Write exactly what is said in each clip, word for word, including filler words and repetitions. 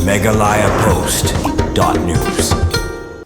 Meghalaya Post dot news.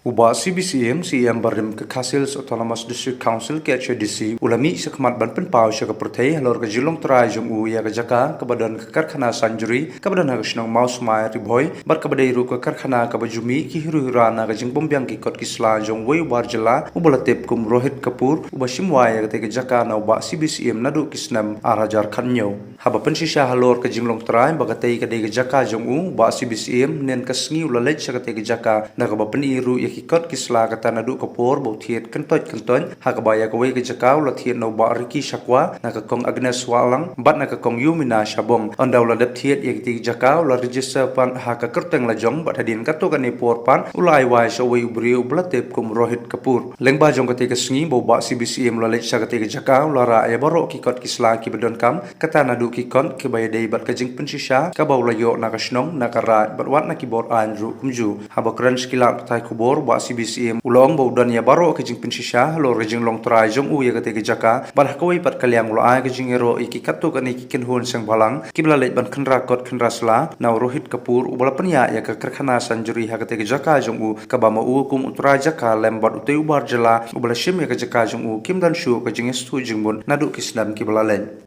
U Bah C B C M, C E M barim ka Khasi Hills Autonomous District Council, K H A D C, u la mih shakhmat ban pynpaw sha ka pyrthei halor ka jinglong trai jong u ïa ka jaka kaba don ka karkhana Sanjri kaba don ha ka shnong Mawsmai, Ri Bhoi, bad kaba dei ruh ka karkhana kaba ju mih ki hero hero na ka jingbymbiang ki kot ki sla jong uwei u bar jylla uba la tip kum Rohit Kapoor, uba shim wai ïa katei ka jaka na u Bah C B C M naduh ki snem ar hajar khathynñiew. Haba pynshisha halor ka jinglong trai ba katei ka dei ka jaka jong u, u Bah C B C M hynnin ka sngi u la leit sha katei ka jaka, na kaba pyni ruh ïa ki kot ki sla kata naduh ka por ba u thied kyntoit kyntoit, ha kaba ïa kawei ka jaka u la thied na u Bah Ricky Shakwa, na ka Kong Agnes Wahlang bad na ka Kong Yumina Shabong. Ynda u la dep thied ïa kitei ki jaka, u la register pat ha ka kyrteng lajong, bad hadien katto katne por pat u la ai wai sha uwei u briew uba la tip kum Rohit Kapoor. Lyngba jong katei ka sngi ba u Bah C B C M u la leit sha katei ka jaka, u la rah ïa baroh ki kot ki sla kiba donkam, kata naduh ki kot kiba ïadei bad ka jingpynshisha kaba u la ïoh na ka shnong, na ka raid bad wat na ki bor aiñ ruh kumjuh. Haba kren sha ki lad pathai khubor, u Bah C B C M u la ong ba u don ïa baroh ka jingpynshisha halor ka jinglong trai jong u ïa katei ka jaka, bad ha kawei pat ka liang u la ai ka jingïaroh ïa ki katto katne ki kynhun seng bhalang kiba la leit ban khynra kot khynra sla na u Rohit Kapoor uba la pynïaid ïa ka karkhana Sanjri ha katei ka jaka jong u, kaba ma u kum u trai jaka lem bad utei u bar jylla uba la shim ïa ka jaka jong u kim don shuh ka jingïastuh jingmut naduh ki snem kiba la leit.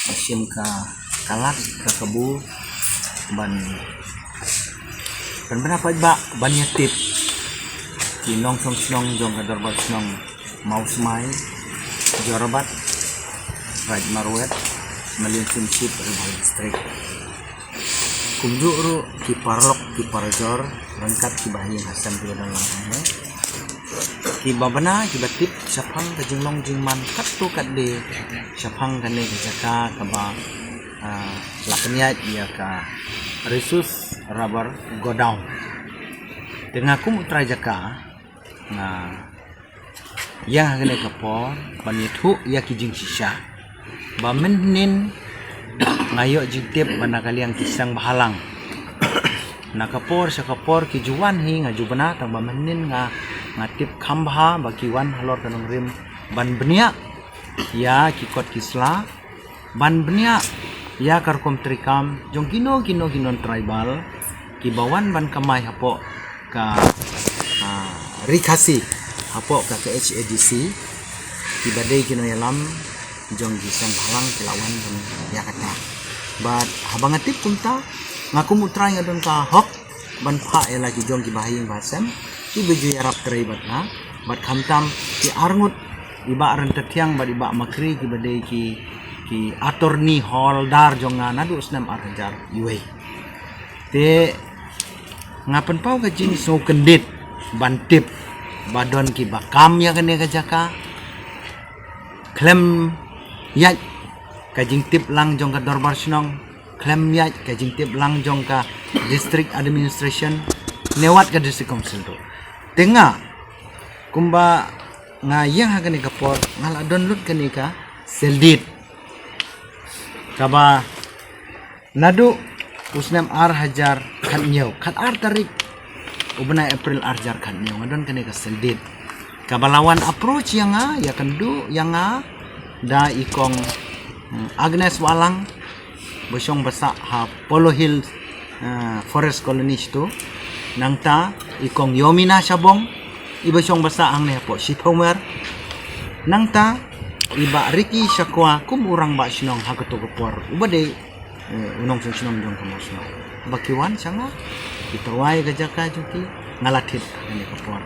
Shim ka kalat ka kabu ban ban bna paidbah ban ïatip ki nongshong shnong jong ka dorbar shnong Mawsmai, Jorabat, Raid Marwet, Malian Sumsip, Ri Bhoi District. Kumjuh ruh ki paralok ki parajor ryngkat ki bahaïing hasem kiba don lang hangne, kiba bna kiba tip shaphang ka jinglong jingman katto katne shaphang kane ka jaka kaba, ah, la pynïaid ïa ka Resource Rubber Godown. Te nga kum u trai jaka nga ïa ha kane ka por ban ïathuh ïa ki jingshisha ba mynhynnin nga ïoh jingtip ba na ka liang ki seng bhalang, na ka por sha ka por ki ju wan hi, nga ju bna tang ba mynhynnin nga, nga tip kham bha ba ki wan halor ka nongrim ban bniah ïa ki kot ki sla, ban bniah ïa ka rukom treikam jong kino kino ki non-tribal kiba wan ban kamai hapoh ka, ah, Ri Khasi, hapoh ka, ka K H A D C, kiba dei ki nongïalam jong ki seng bhalang ki la wan ban ïa kata. Bad haba nga tip kumta, nga kum u trai nga don ka hok ban phah ïa la ki jong ki bahaïing bahasem kiba ju ïarap trei bad nga, bad khamtam ki arngut, i Bah Ryntathiang bad i Bah Makri kiba dei ki, ki attorney holder jong nga naduh snem ar hajar iwei. Te nga pynpaw ka jingsngewkyndit ban tip ba don kiba kam ïa kane ka jaka khlem ïaid ka jingtip lang jong ka dorbar shnong, khlem ïaid ka jingtip lang jong ka district administration ne wat ka district council ruh. Te nga kumba nga ïeng ha kane ka por nga la don lut kane ka sel deed kaba naduh u snem ar hajar khathynñiew, khatar tarik u bnai April ar hajar khathynñiew, nga don kane ka sel deed kaba la wan approach ïa nga, ïakynduh ïa nga da i kong, hmm, Agnes Wahlang, ba shong ba sah ha Polo Hill, eh, Forest Colony tu. Nangta i kong Yomina Shabong, iba shong ba sah hangne hapoh Shiphamer. Nangta i Bah Ricky Shakwa kum u rangbah shnong ha kato ka por, uba dei, eh, u nongshong shnong jong ka Mawsmai. Ba ki wan sha nga, ki tyrwa ïa ka jaka jong ki, nga la thied ha kane ka por.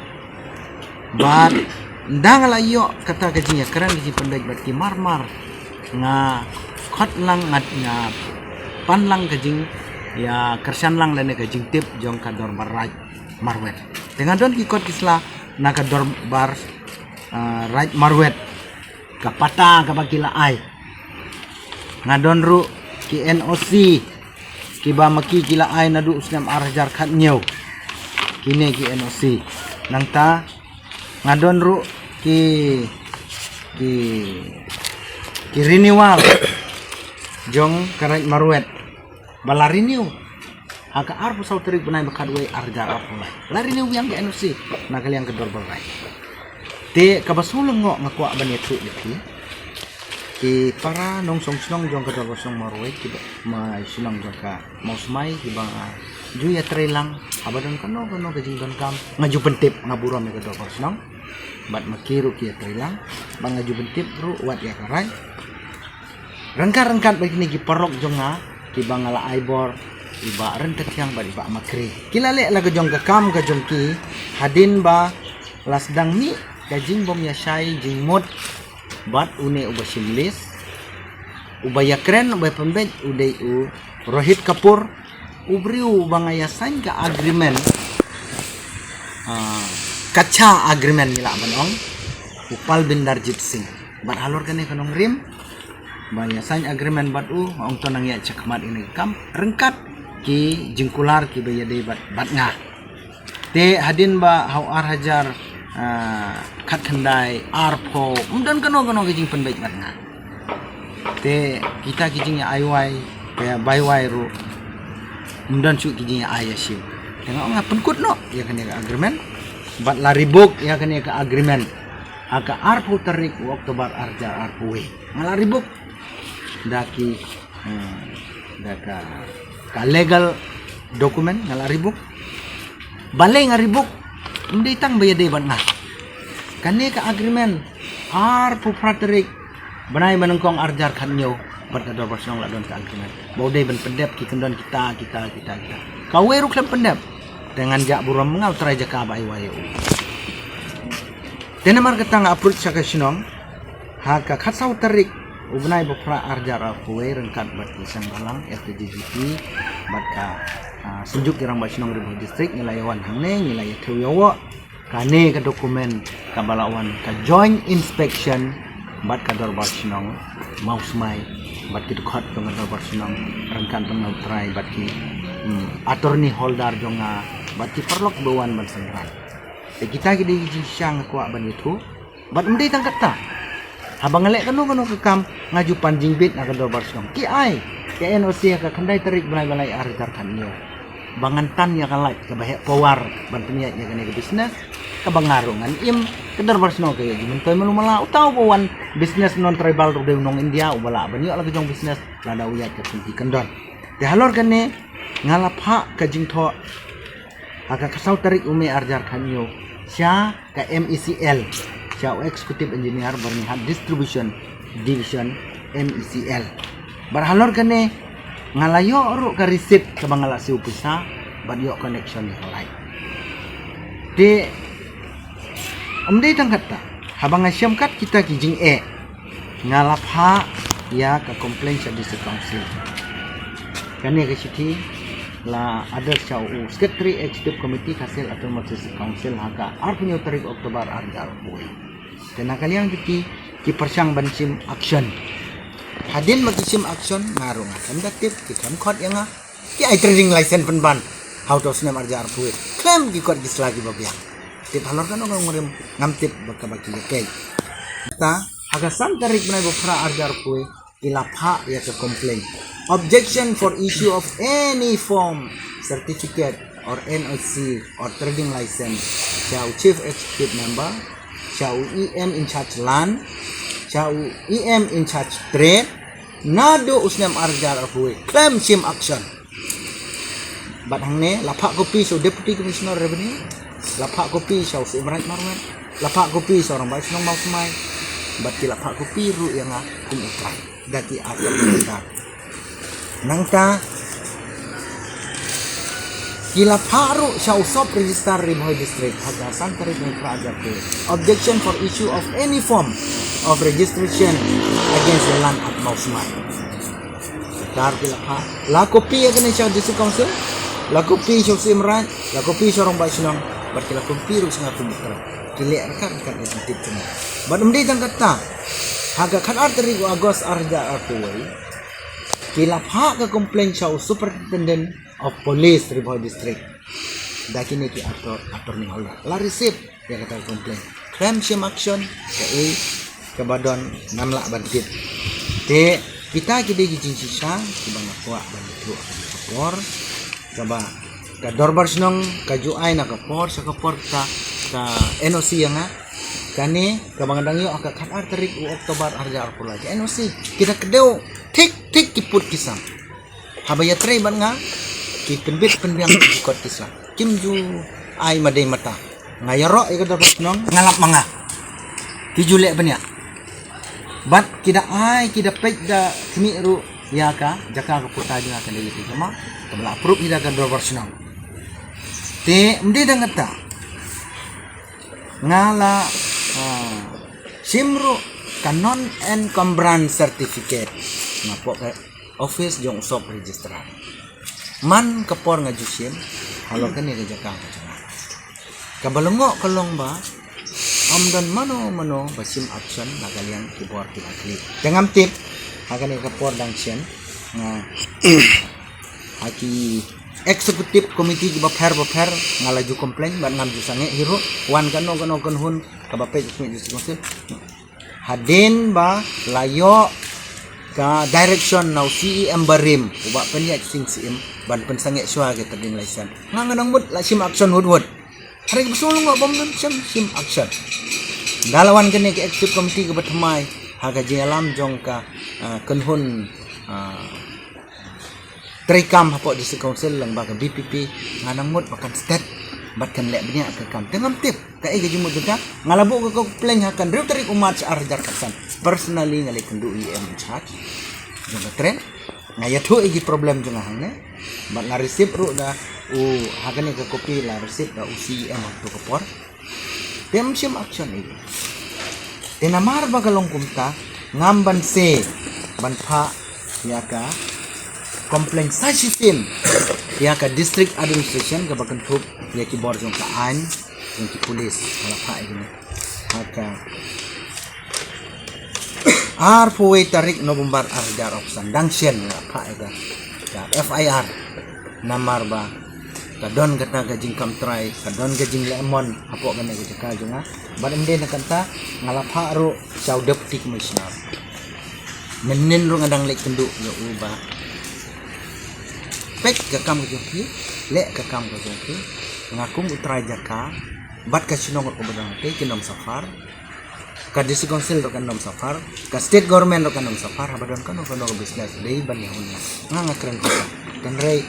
Bad ynda nga la ïoh kata ka jingïakren, ka jingpynbeit bad ki, mar mar nga khot lang, nga, nga pan lang ka jingïakyrshan lang lane ka jingtip jong ka dorbar Raid Marwet. Te nga don ki kot ki sla na ka dorbar, ah, Raid Marwet, ka pata kaba ki la ai. Nga don ruh ki N O C kiba ma ki ki la ai naduh u snem ar hajar khathynñiew. Kine ki N O C. Nangta nga don ruh ki, ki, ki renewal jong ka Raid Marwet ba la renew ha ka arphew saw tarik bnai ba khatwei ar hajar arphew lai. La renew biang ka N O C na ka liang ka dorbar Raid. Te kaba shu lyngngoh nga kwah ban ïathuh ïa phi, Ki para nongshong shnong jong ka Dorbar Shnong Marwei, ki ba, ma shnong jong ka Mawsmai, ki ba nga ju ïatreilang, haba don kano kano ka jingdonkam, nga ju pyntip, nga burom ïa ka Dorbar Shnong. Bad ma ki ruh ki ïatreilang, ba nga ju pyntip ruh wat ïa ka rai. Ryngkat ryngkat bad kine ki paralok jong nga, ki ba nga la ai bor, i Bah Ryntathiang bad i Bah Makri. Ki la leh la ka jong ka kam ka jong ki, hadien ba la sdang mih ka jingbym ïashai jingmut bad une uba shim lease, uba ïakren, uba pynbeit, u dei u Rohit Kapoor, u briew uba nga ïa sign ka agreement, ah, kacha agreement ngi lah ban ong, u Palbinderjit Singh. Bad halor kane ka nongrim ba ïa sign agreement bad u, nga ong to nang ïa shakhmat ïa kane ka kam ryngkat ki jingkular ki ba ïadei bad, bad nga. Te hadien ba ha u ar hajar, ah, khatkhyndai, arphew, ym don kano kano ka jingpynbeit bad nga. Te kita ki jingïa ai wai, ka ïa bai wai ruh, ym don shuh ki jingïa ai ïa siew. Te nga ong nga pynkut noh ïa kane ka agreement. Bad la rebook ïa kane ka agreement ha ka arphew tarik u October ar hajar arphew wei. Nga la rebook da ki, hmm, da ka, ka legal document nga la rebook. Balei nga rebook? Ym dei tang ba ïadei bad nga. Kane ka agreement, arphew phra tarik bnai ba nyngkong ar hajar khathynñiew, bad ka Dorbar Shnong la don ka agreement ba u dei ban pyndep ki kyndon kita, kita, kita, kita. Kawei ruh khlem pyndep. Te ngan jah burom, nga u trai jaka ba ai wai ïa u. Te namar kata nga approach sha ka shnong ha ka khatsaw tarik u bnai ba phra ar hajar arphew wei ryngkat bad ki seng bhalang F K J G P bad ka, ah, Synjuk ki Rangbah Shnong Ri Bhoi District, ngi la ïa wan hangne, ngi la ïa thew ïa u kane ka document kaba la wan ka joint inspection bad ka Dorbar Shnong Mawsmai bad ki dkhot jong ka Dorbar Shnong ryngkat bad nga u trai bad ki, hmm, attorney holder jong nga bad ki paralok ba wan ban synran. Te kita ki dei ki jingshisha nga kwah ban ïathuh. Bad ym dei tang kata, haba nga leh kano kano ka kam, nga ju pan jingbit na ka Dorbar Shnong. Ki ai ka N O C ha ka khyndai tarik bnai ba lai ar hajar khathynñiew ba ngan tan ïa ka light kaba heh power ban pynïaid ïa kane ka business, kaba nga ruh ngan im, ka Dorbar Shnong ka ïa ju myntoi malu mala. Uta uba wan business non tribal ruh u dei u nong India uba lah ban ïoh la ka jong business lada u ïaid ka pynti kyndon. Te halor kane nga la phah ka jingthoh ha ka khatsaw tarik u May ar hajar khathynñiew sha ka M E C L, sha u Executive Engineer Byrnihat Distribution Division, M E C L. Bad halor kane nga la ïoh ruh ka receipt kaba nga la siew pisa bad ïoh connection ïa ka light. Te ym dei tang kata, haba nga shem kat kita ki jingeh, nga la phah ïa ka complaint sha District Council. Kane ka shithi la address sha u Secretary Executive Committee Khasi Hills Autonomous District Council ha ka arphew hynñiew tarik October ar hajar arphew wei. Te na ka liang kiti ki pyrshang ban shim action. Hadien ba ki shim action, nga ruh nga khlem da tip, ki khlem khot ïa nga. Ki ai trading license pynban ha uta u snem ar hajar arphew wei, khlem ki kot ki sla kiba biang. Tip halor kano ka nongrim, ngam tip ba kaba ki ïa pei. Ta ha ka san tarik bnai ba phra ar hajar arphew wei, ki la phah ïa ka complaint. Objection for issue of any form, certificate or N O C or trading license sha u Chief Executive Member, sha u E M in charge land, sha u E M in charge trade, naduh u snem ar hajar arphew wei khlem shim action. Bad hangne la phah copy sha u Deputy Commissioner Revenue, la phah copy sha u Syiem Raij Marwet, la phah copy sha u Rangbah Shnong Mawsmai, bad ki la phah copy ruh ïa nga kum u trai da ki ar ka. Nangta ki la phah ruh sha u Sub Registrar Ri Bhoi District ha ka san tarik May phra ar hajar arphew wei. Objection for issue of any form of registration against the land at Mawsmai. Tar ki la phah, la copy ïa kane sha District Council, la copy sha u Syiem Raij, la copy sha u Rangbah Shnong, bad ki la copy ruh sha nga kum u trai. Ki leh ryngkat ryngkat ïa ki tip jong nga. Bad ym dei tang kata, ha ka khatar tarik u August ar hajar arphew wei, ki la phah ka complaint sha u Superintendent of Police Ri Bhoi District da kine ki ator-, attorney holder. La receive ïa kata ka complaint. Khlem shim action, kaei kaba don ngam lah ban tip. Te kita ki dei ki jingshisha kiba nga kwah ban ïathuh ha kane ka por, kaba ka Dorbar Shnong ka ju ai na ka por sha ka por ka, ka N O C ïa nga. Kane kaba nga dang ïoh ha ka khatar tarik u Oktober arhajar arphew lai, ka N O C. Ki da kdew thik thik ki pud ki sam. Haba ïatrei bad nga, ki pynbit pynbiang ki kot ki sla. Kim ju ai madei mata. Nga ïaroh ïa ka dorbar shnong, nga lap ma nga. Ki ju leh bniah. Bad ki da ai, ki da peit da khmih ruh ïa ka jaka ka puta jong nga, ka dei ïa ka jama kaba la approve ïa ka dorbar shnong. Te ym dei tang kata, nga la, ah, shim ruh ka non encumbrance certificate napoh ka office jong u sub registrar. Man ka por nga ju shim halor kane ka jaka ka jong nga. Kaba lyngngoh ka long ba ym don mano mano ba shim action na ka liang ki bor ki la khlieh. Te ngam tip ha kane ka por dang shen, nga ha ki executive committee kiba pher ba pher nga la ju complain bad ngam ju sangeh hi ruh. Wan kano kano kynhun kaba peit ka District Council. Hadien ba la ïoh ka direction na u C E M barim, u Bah Pynïaid Sing Syiem, ban pynsangeh shuwa ka trading license, nga nga nang mut la shim action hut hut. Hynrei kaba shu long ba ym don shim, shim action. Da la wan kane ka executive committee kaba thymmai ha ka jingïalam jong ka, ah, kynhun, ah, treikam hapoh District Council lyngba ka B P P, nga nang mut ba kan stet bad kan leh bniah ka kam. Te ngam tip kaei ka jingmut jong ka. Nga la buh ka complain ha ka hynriew tarik u March arhajar khatsan. Personally nga leit kynduh ïa u M in charge jong ka train. Nga ïathuh ïa ki problem jong nga hangne. Bad nga receive ruh da u, ha kane ka copy la receive da u C E M ha kato ka por. Te ym shim action ïa ki. Te namar ba ka long kumta, ngam banse ban phah ïa ka complain sa shisien ïa ka District Administration kaba kynthup ïa ki bor jong ka aiñ jong ki police. Nga la phah ïa kine ha ka arphew wei tarik November arhajar arphew san, dang shen nga la phah ïa ka, ka F I R. Namar ba ka don kata ka jingkam trai, ka don ka jingleh mon hapoh kane ka jaka jong nga. Bad ym dei na kata, nga la phah ruh sha u Deputy Commissioner. Mynnin ruh nga dang leit kynduh ïa u ba peit ka kam ka jong phi, leh ka kam ka jong phi. Nga kum u trai jaka bad ka shnong ruh kaba dang te kin ym suffer. Ka District Council ruh kan ym suffer, ka State Government ruh kan ym suffer haba don kano kano ka business dei ban ïa hun ïa. Nga nga kren kumta. Hynrei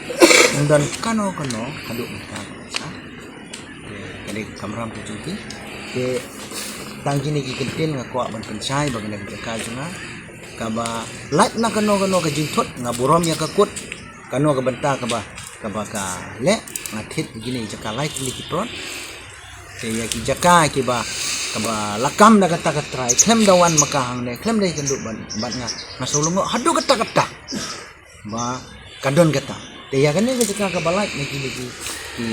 ym don kano kano haduh mynta. Ka dei ka kamram ka jong ki. Te tang kine ki kyntien nga kwah ban pynshai ba kane ka jaka jong nga kaba lait na kano kano ka jingthut, nga burom ïa ka kut. Kano ka bynta kaba, kaba ka leh, nga thied kine ki jaka lai tylli ki plot. Te ïa ki jaka kiba, kaba la kam da kata ka trai, khlem da wan ma ka hangne, khlem da ïakynduh bad, bad nga, nga shu lyngngoh haduh katta katta ba ka don kata. Te ïa kane ka jaka kaba lait na kine ki, ki,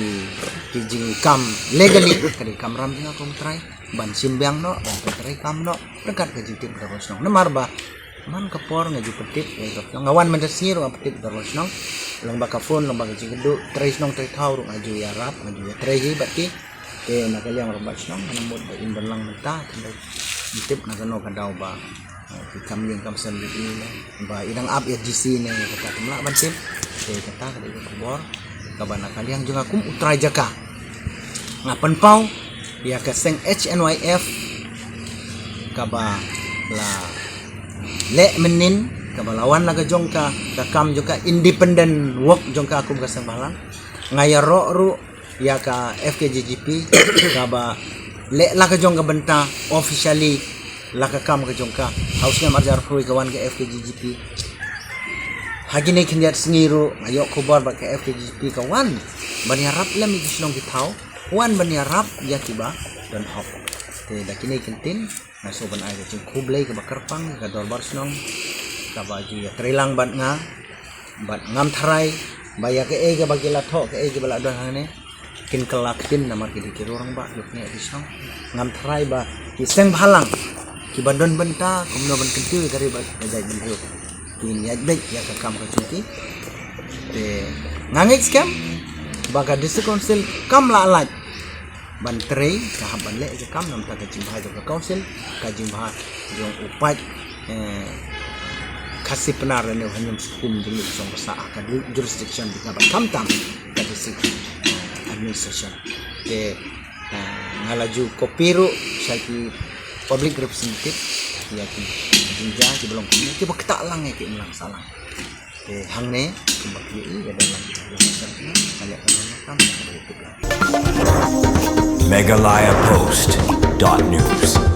ki jingkam legally, ka dei ka kamram jong nga kum trai ban shim biang noh, ban pyntreikam noh ryngkat ka jingtip dorbar shnong. Namar ba man ka por nga ju pyntip ïa dorbar shnong, nga wan mynta sngi ruh nga pyntip dorbar shnong, lyngba ka phone, lyngba ka jingkynduh, trei shnong trei thaw ruh nga ju ïarap, nga ju ïatrei hi bad ki. Te na ka liang dorbar shnong nga nang mut ba in ban lang mynta, te in tip na kano ka daw ba, eh, ki kam ïing kam sem jong i ne, ba i dang ap ïa D C ne, kata kumno ban tip. Te kata ka dei ka khubor kaba na ka liang jong nga kum u trai jaka. Nga pynpaw ïa ka seng H N Y F kaba la leh mynnin, kaba la wan la ka jong ka, ka kam jong ka, independent work jong ka kum ka seng bhalang. Nga ïaroh ruh ïa ka F K J G P kaba leh la ka jong ka bynta officially, la ka kam ka jong ka. Ha u snem arhajar arphew ka wan ka F K J G P. Ha kine khyndiat sngi ruh nga ïoh khubor ba ka F K J G P ka wan ban ïarap lem ïa ki shnong ki thaw, wan ban ïarap ïa kiba don hok. Te da kine ki ktien nga sngewbha ban ai ka jingkhublei kaba kyrpang ïa ka dorbar shnong kaba ju ïatreilang bad nga. Bad ngam tharai ba ïa kaei kaba ki la thoh, kaei kaba la don hangne, kin kylla ktien namar ki dei ki rangbah, ki rangbah ki shnong. Ngam tharai ba ki seng bhalang kiba don bynta kumno ban kyntiew ïa ka ri bad ka jaitbynriew kin ïaid beit ïa ka kam ka jong ki. Te nga ngeit skhem ba ka District Council kam lah lait ban trei, ka hap ban leh ïa ka kam, namar ka jingbha jong ka council, ka jingbha jong u paid, eh, Khasi Pnar lane u Hynñiewskum Jylliew Shong Basa ha ka jurisdiction jong ka ba tam tam ka district, eh, administration. Te, eh, Nga la ju copy ruh sha ki public representative, ïa ki jingjia kiba long kumne, kiba ktah lang ïa ki imlang sahlang. Te hangne kumba phi ïohi, ïa da lang, ïa da lang, ïa da lang. Meghalaya Post dot news.